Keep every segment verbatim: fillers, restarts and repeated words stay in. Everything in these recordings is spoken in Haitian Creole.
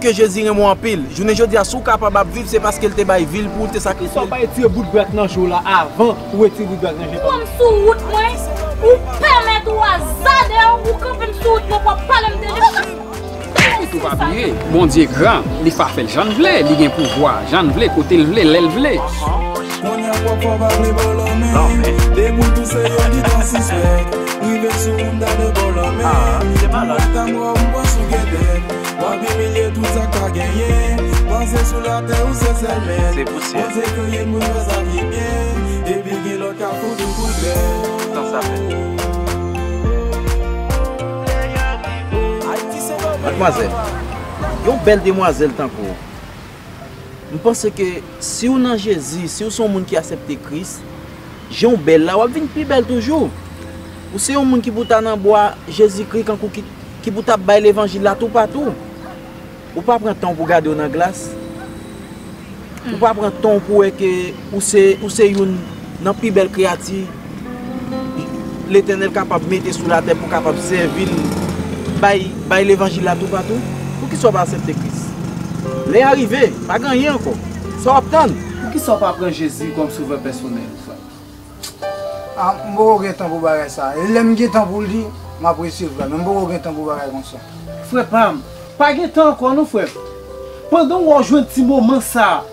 Ke Jezi renmen w anpil. Jounen jodi a, si w kapab ap viv, se paske l te bay vi l pou w, l te sakrifye l. Poukisa w pa retire bout brak nan je w la avan ou retire bout brak nan je papa? Ou wè m sou wout mwen, ou pèmèt ou azade w, ou kanpe m sou wout mwen pou w ap pale m de li. Epitou pa bliye, Bondye gran, li pa fè l jan l vle, li gen pouvwa, jan l vle, kote l vle, lè l vle. Kounye a pòpò pa vle ba w lanmen. Depi w tou se yo ki pran sispèk. Rive sou moun ta de ba w lanmen. Pou wè ta mò m pran sou gètèt. W ap imilye tout sa k pa genyen. Panse sou latè ou se sèl mèt. Se pou syèl. Bondye kreye n pou n fè sa ki byen. Epi gen lòt k ap fout ou kout bèt. Tan sa fèt. Ayiti se domèn. Madmwazèl, yon bèl demwazèl tankou w. M panse ke si w nan Jezi, si w se yon moun ki aksepte Kris, jan w bèl la, w ap vin pi bèl toujou. Ou se yon moun ki pou ta nan bwa Jezikri, kankou ki, ki pou ta bay levanjil la toupatou. Ou pa pran tan w pou gade w nan glas. Ou pa pran tan w pou wè ke ou se, ou se youn nan pi bèl kreyati Letènèl kapab mete sou latè pou kapab sèvi l, bay, bay levanjil la toupatou? Poukisa w pa aksepte Kris? Lè a rive, pa gen anyen ankò. Sa w ap tann? Poukisa w pa pran Jezi kòm sovè pèsonèl ou, frè? A, m poko gen tan pou bagay sa. E lè m gen tan pou li, m ap resevwa l. Men m poko gen tan pou bagay konsa. Frè pa m, pa gen tan ankò non, frè m. Pandan w jwenn ti moman sa a,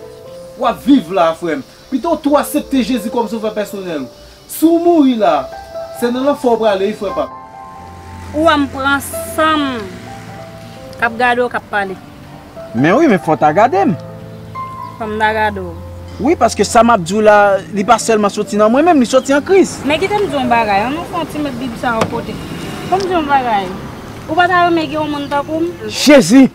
w ap viv la, frè m. Pito w tou aksepte Jezi kòm sovè pèsonèl ou. Si w mouri la, se nan lanfè w prale wi, frè pa m. Ou wè m pran san m k ap gade w, k ap pale. Men wi, men fò w ta gade m. Fò m ta gade w. Wi, paske sa m ap di w la, li pa sèlman soti nan mwen menm, li soti an Kris. Men kite m di w yon bagay, ann nou fè yon ti met Bib sa yon kote. Fò m di w yon bagay. Ou pa ta renmen gen yon moun tankou m? Jezi!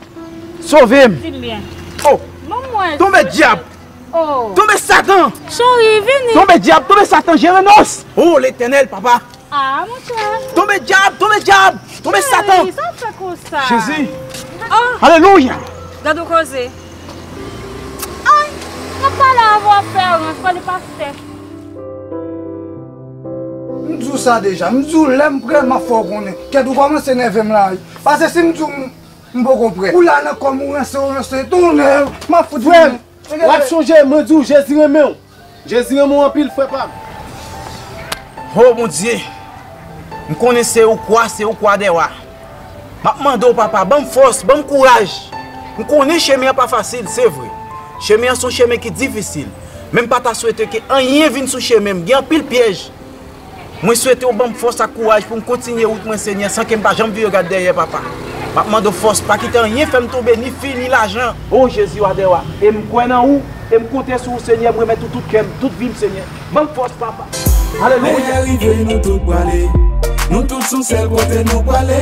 Sove m! Di m byen. Oh! Ban m wè. Tonbe dyab! Oh! Tonbe Satan! Cheri, vini. Tonbe dyab, tonbe Satan, je renonse! Oh, Letènèl, papa! Ah, monchè. Tonbe dyab, tonbe dyab, tonbe Satan! Cheri, sa w fè konsa? Jezi! Oh! Alelouya! Gade yon koze. Ay, n ap pale avè w, pè Rans, pale pastè. M di w sa deja, m di w lè m prè, m ap fè w konnen. Kèt ou kòmanse nève m la wi. Paske si m di w m, m poko prè. Ou la nan kò m, ou ranse, ou ranse, tonnè, m ap fout. Frè m, w ap sonje, mwen di w, Jezi renmen w. Jezi renmen w anpil, frè pa m. O Bondye, m konnen se ou k wa, se ou k wa dè wa. M ap mande w, papa, ban m fòs, ban m kouraj. M konnen chemen an pa fasil, se vre. Chemen an se yon chemen ki difisil. Men m pa ta swete ke anyen vin sou chemen m. Gen anpil pyèj. Mwen swete w ban m fòs ak kouraj pou m kontinye wout mwen, Senyè, san ke m pa janm vire gad dèyè, papa. M ap mande w fòs, pa kite anyen fè m tonbe, ni fi, ni lajan. O Jezi, wa dè wa, e m kwè nan ou, e m konte sou ou, Senyè, m remèt ou tout kè m, tout vi m, Senyè. Ban m fòs, papa. Alelouya. Lè a rive, nou tout prale. Nou tout sou sèl kote nou prale.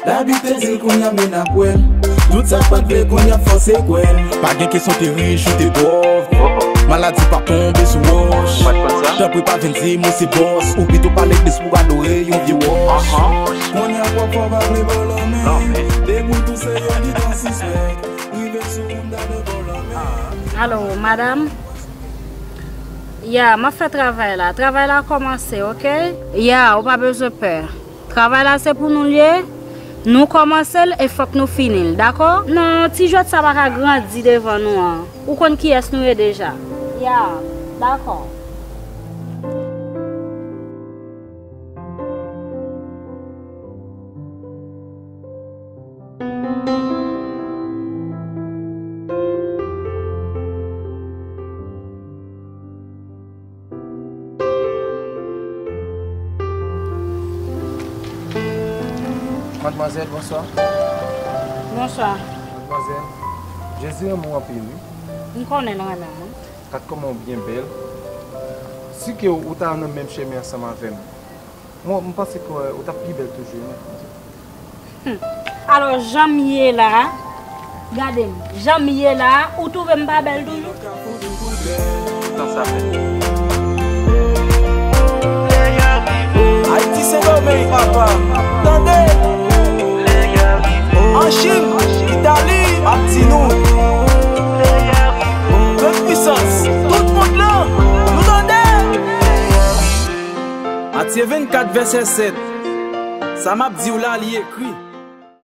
Labib te di l, kounye a men n ap wè l. Tout sa k pa t vle, kounye a fòse kwè l. Pa gen kesyon te rich ou te pòv. Maladi p ap tonbe sou wòch. Tanpri pa vin di m ou se bòs. Ou pito pa legliz pou adore yon vye wòch. Kounye a pòpò pa vle ba w lanmen. Depi w tou se yo ki pran sispèk. Rive sou moun ta de ba w lanmen. Alo, madanm? Ya, m ap fè travay la. Travay la kòmanse, oke? Ya, ou pa bezwen pè. Travay la se pou nou l ye. Nou kòmanse l e fòk nou fini l, dakò? Non, ti jwèt sa pa ka grandi devan nou an. Ou konn kiyès nou ye deja. Ya, dakò. Madmwazèl, bonswa. Bonswa. Madmwazèl, Jezi renmen w anpil, wi. M konnen l renmen m, wi. Gad kòman w byen bèl. Si ke w ta nan menm chemen ansanm avè m, mwen, m panse ke w t ap pi bèl toujou, wi. Hmm. Alò, jan m ye la, gade m, jan m ye la, ou twouve m pa bèl toujou? Tan sa fèt. Ayiti Sendomeng, papa, tande! An Chin, Itali, m ap di nou, Gran Pisans, tout mond lan, nou tande! Matye vennkat, vèsè sèt. Sa m ap di w la, li ekri.